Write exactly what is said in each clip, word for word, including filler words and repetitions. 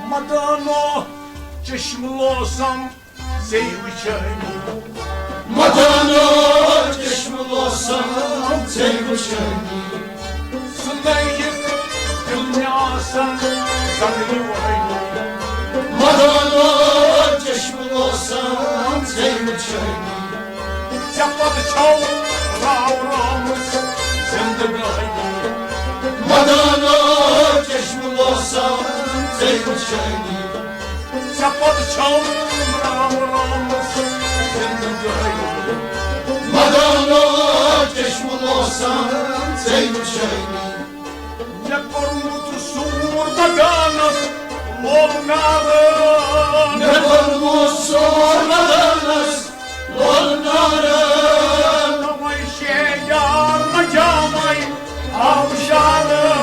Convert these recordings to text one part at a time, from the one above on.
مدانو چشم لوسم ژے وٕچھٲنی۔ مدانو چشم لوسم ژے وٕچھٲنی۔ سُنٲیِتھ دِل مےٚ آسن زنٛگہٕ وٲنی۔ مدانو چشم لوسم ژے وٕچھٲنی۔ ژےٚ پتہٕ چھَو راورٲومٕژ زندگٲنی۔ مدانو چشم لوسم ژے وٕچھٲنی۔ ژےٚ پتہٕ چھَو راورٲومٕژ زندگٲنی۔ مدانو چشم لوسم ژے وٕچھٲنی۔ مےٚ کوٚرمُت سوٗر مدانس لول نارٕ۔ مےٚ کوٚرمُت سوٗر مدانس لول نارٕ۔ تَوَے شیجار مجامَے آبشارٕ۔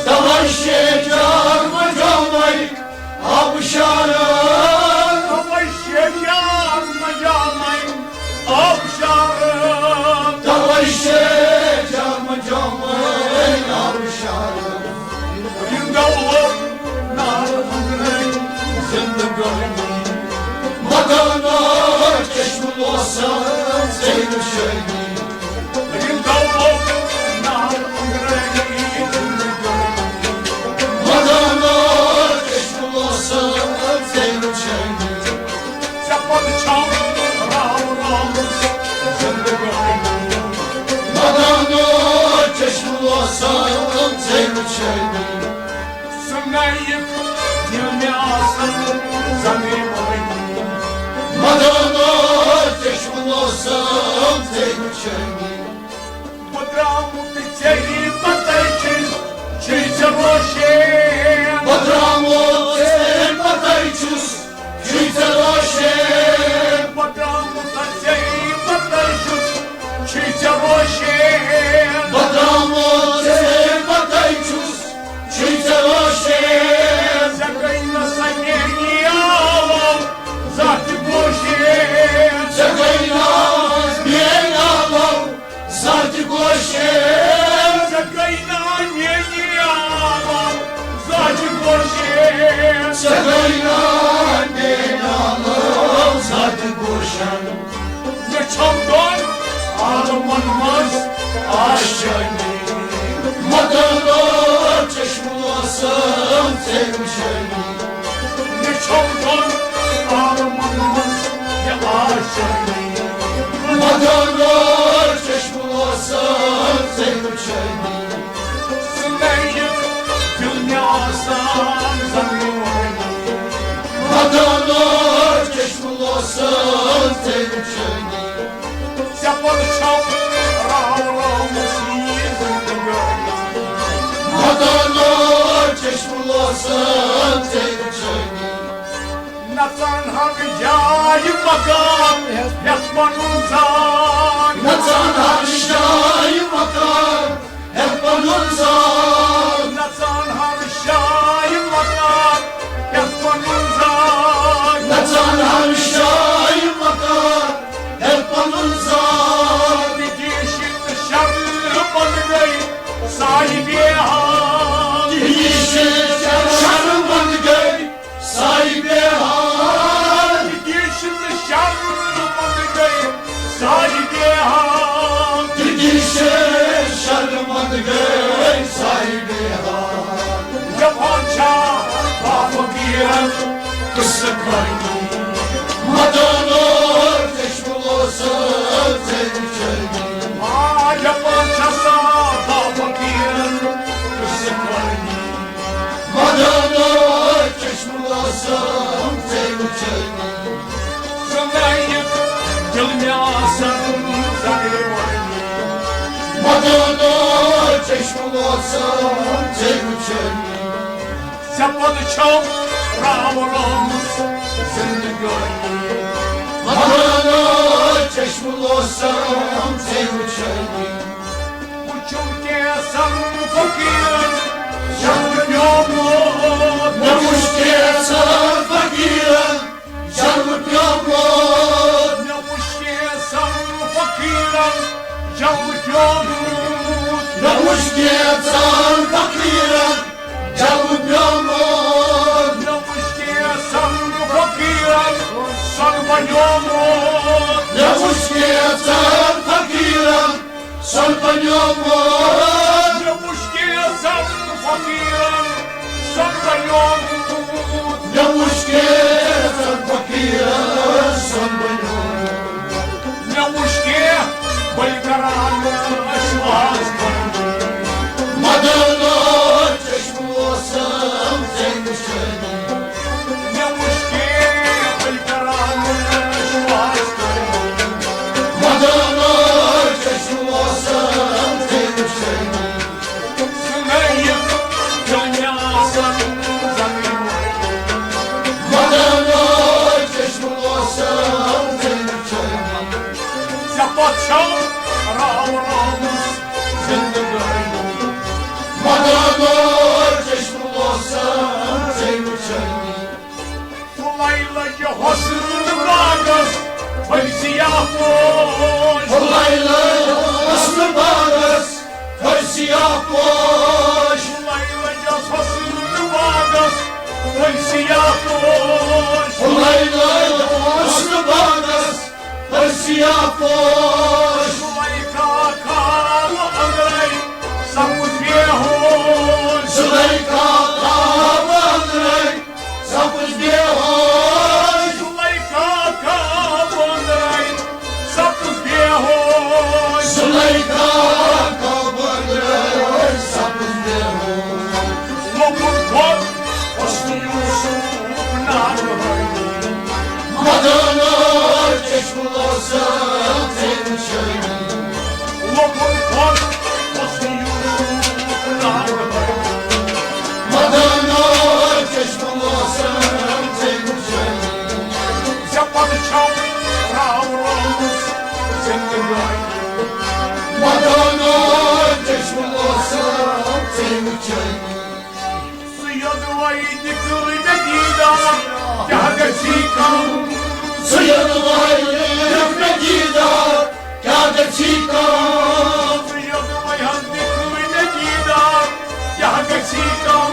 تَوَے شیجار مجامَے آبشارٕ۔ تَوَے شیجار مجامَے آبشارٕ۔ تَوَے شیجار مجامَے آبشارٕ۔ رِنٛدَو لوٚگ نار أنٛدرَے زِندگٲنی۔ مدانو چشم لوسم ژے وٕچھٲنی۔ رِنٛدَو لوٚگ نار أنٛدرَے زِندگٲنی۔ مدانو چشم لوسم ژے وٕچھٲنی۔ ژےٚ پتہٕ چھَم راورٲومٕژ زندگٲنی۔ مدانو چشم لوسم ژے وٕچھٲنی۔ سُنٲیِتھ دِل مےٚ آسن زنٛگہٕ وٲنی۔ مدانو چشم لوسم ژے وٕچھٲنی۔ بہٕ درٛامُت ژےٚ پتَے چھُس، چھُے ژےٚ روشن۔ بہٕ درٛامُت ژےٚ پتَے چھُس، چھُے ژےٚ روشن۔ بہٕ درٛامُت ژےٚ پتَے چھُس، چھُے ژےٚ روشن۔ بہٕ درٛامُت ژےٚ پتَے چھُس، چھُے ژےٚ روشن۔ ژےٚ گٔے نہٕ سۄ میٛٲنی آلو زانٛہہ تہِ گوشن۔ ژےٚ گٔے نہٕ میٛٲنی آلو زانٛہہ تہِ گوشن۔ ژےٚ گٔے نہٕ میٛٲنی آلو زانٛہہ تہِ گوشن۔ ژےٚ گٔے نہٕ میٛٲنی آلو زانٛہہ تہِ گوشن۔ مےٚ چھَم دۄن عالمن منٛز آشٲنی۔ مدانو چشم لوسم ژے وٕچھٲنی۔ مےٚ چھَم دۄن عالمن منٛز یہِ آشٲنی۔ مدانو چشم لوسم ژے وٕچھٲنی۔ سُنٲیِتھ دِل مےٚ آسان زنٛگہٕ وٲنی۔ مدانو چشم لوسم ژے وٕچھٲنی۔ ژےٚ پتہٕ چھَو راورٲومٕژ یہِ زندگٲنی۔ مدانو چشم لوسم ژے وٕچھٲنی۔ نژان ہر جایہِ مکار ہٮ۪تھ پنُن زار۔ نژان ہر جایہِ مکار ہٮ۪تھ پنُن زار۔ نژان ہر جایہِ مکار ہٮ۪تھ پنُن زار۔ نژان ہر جایہِ مکار ہٮ۪تھ پنُن زار۔ بِرٛٹِش شرمنٛد گٔے صاحبِ حال۔ بِرٛٹِش شرمنٛد گٔے صاحبِ حال۔ بِرٛٹِش شرمنٛد گٔے صاحبِ حال۔ بِرٛٹِش شرمنٛد گٔے صاحبِ حال۔ دَپان چھا با فقیٖرن قصہٕ کھٲنی۔ مدانو چشم لوسم ژے وٕچھٲنی۔ آ، دَپان چھا سا با فقیٖرن قصہٕ کھٲنی۔ مدانو چشم لوسم ژے وٕچھٲنی۔ سُنٲیِتھ دِل مےٚ آسن زنٛگہٕ وٲنی۔ مدانو چشم لوسم ژے وٕچھٲنی۔ ژےٚ پتہٕ چھَو راورٲومٕژ زندگٲنی۔ مدانو چشم لوسم ژے وٕچھٲنی۔ وٕچھُم کینٛژن فقیٖرن جلوٕ پیومُت۔ مےٚ وٕچھ کینٛژن فقیٖرن جلوٕ پیومُت۔ مےٚ وٕچھ کینٛژن فقیٖرن جلوٕ پیومُت۔ مےٚ وٕچھ کینٛژن فقیٖرن جلوٕ پیومُت۔ مےٚ ژن فقیرن سۄن بنیومُت۔ مےٚ وُچھ کینٛژن فقیرن سۄن بنیومُت۔ مےٚ وُچھ کینٛژن فقیرن سۄن بنیومُت۔ مےٚ وُچھ کینٛہہ بٔلۍ کران ٲسۍ واز کران۔ مدانہ چشمہٕ اوسم ژےٚ وٕچھٲنی۔ مےٚ وٕچھ کینٛہہ بٔلۍ کران ٲسۍ واز کران۔ مدانہ چشمہٕ اوسم ژےٚ وٕچھٲنی۔ سُہ نٔیِس جوٚمہِ آسن زمین۔ مدانہ چشمہٕ اوسم ژےٚ وٕچھٲنی۔ ژےٚ پتہٕ چھَو راو رٲومٕژ زندگٲنی۔ مدانہ چشمہٕ اوسم ژےٚ وٕچھٲنی۔ پھُلے لٔجہِ حسن باغس پھٔلۍ سیاہ پوش۔ پھُلے لٔجہِ حسن باغس پھٔلۍ سیاہ پوش۔ پھُلے لٔجہِ حسن باغس پھٔلۍ سیاہ پوش۔ پھُلے لٔجہِ حسن باغس پھٔلۍ سیاہ پوش۔ زلیخا کھاو أنٛدرَے سپُز بے ہوش۔ زلیخا کھاو أنٛدرَے سپُز بے ہوش۔ زلیخا کھاو أنٛدرَے سپُز بے ہوش۔ زلیخا کھاو أنٛدرَے سپُز بے ہوش۔ لوٚبُر کھوٚت حسن یوسف ناگہٲنی۔ مدانہ چشمہٕ اوسم ژےٚ وٕچھٲنی۔ لوٚبُر کھوٚت حسن یوسف ناگہٲنی۔ مدانہ چشمہٕ اوسم ژےٚ وٕچھٲنی۔ ژےٚ پتہٕ چھَو راو رٲومٕژ زندگٲنی۔ مدانہ چشمہٕ اوسم ژےٚ وٕچھٲنی۔ سُہ یوٚدوَے دِکھٕ مےٚ دیٖدار، کیٛاہ گژھی کم؟ سُہ یوٚدوَے دِکھٕ مےٚ دیٖدار، کیٛاہ گژھی کم؟ سُہ یوٚدوَے حظ دِکھٕ مےٚ دیٖدار، کیٛاہ گژھی کم؟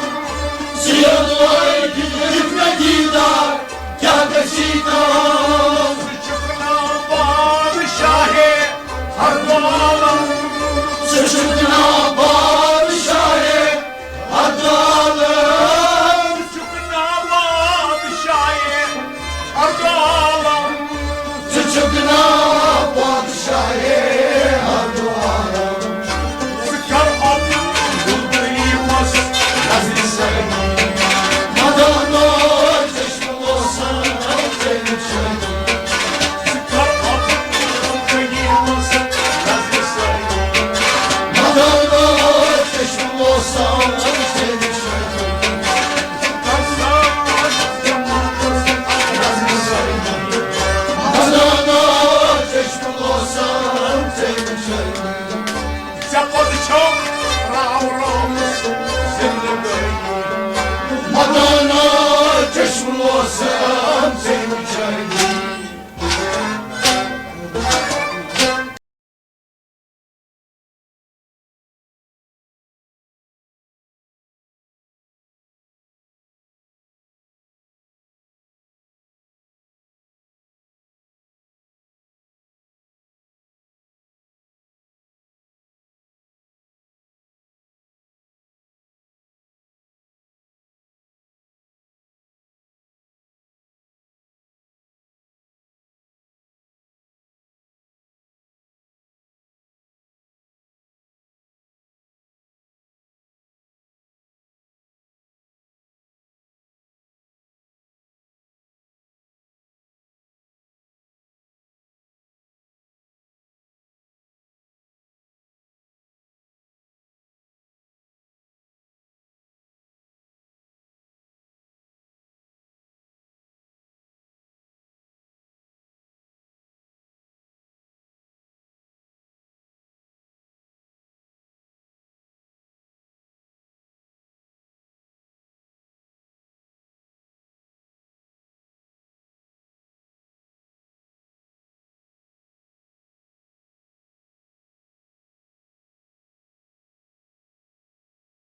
سُہ یوٚدوَے دِکھٕ مےٚ دیٖدار، کیٛاہ گژھی کم؟ ژٕ چھُکھ نا بادشاہے ہر دو عالم۔ ژٕ چھُکھ نا بادشاہے ہر دو عالم۔ ژٕ چھُکھ نا بادشاہے ہر دو عالم۔ ژٕ چھُکھ نا بادشاہے ہر دو عالم۔ ژٕ کر عبدالکریمس نظرِ سرمد۔ مدانہ چشمہٕ اوسم ژےٚ وٕچھٲنی۔ ژٕ کر عبدالکریمس نظرِ سرمد۔ مدانہ چشمہٕ اوسم ژےٚ وٕچھٲنی۔ ژٕ کر ساز جماعتس نظرِ سرمد۔ مدانہ چشمہٕ اوسم ژےٚ وٕچھٲنی۔ ژےٚ پتہٕ چھَو راو رٲومٕژ زندگٲنی۔ مدانہ چشمہٕ اوسم ژےٚ وٕچھٲنی۔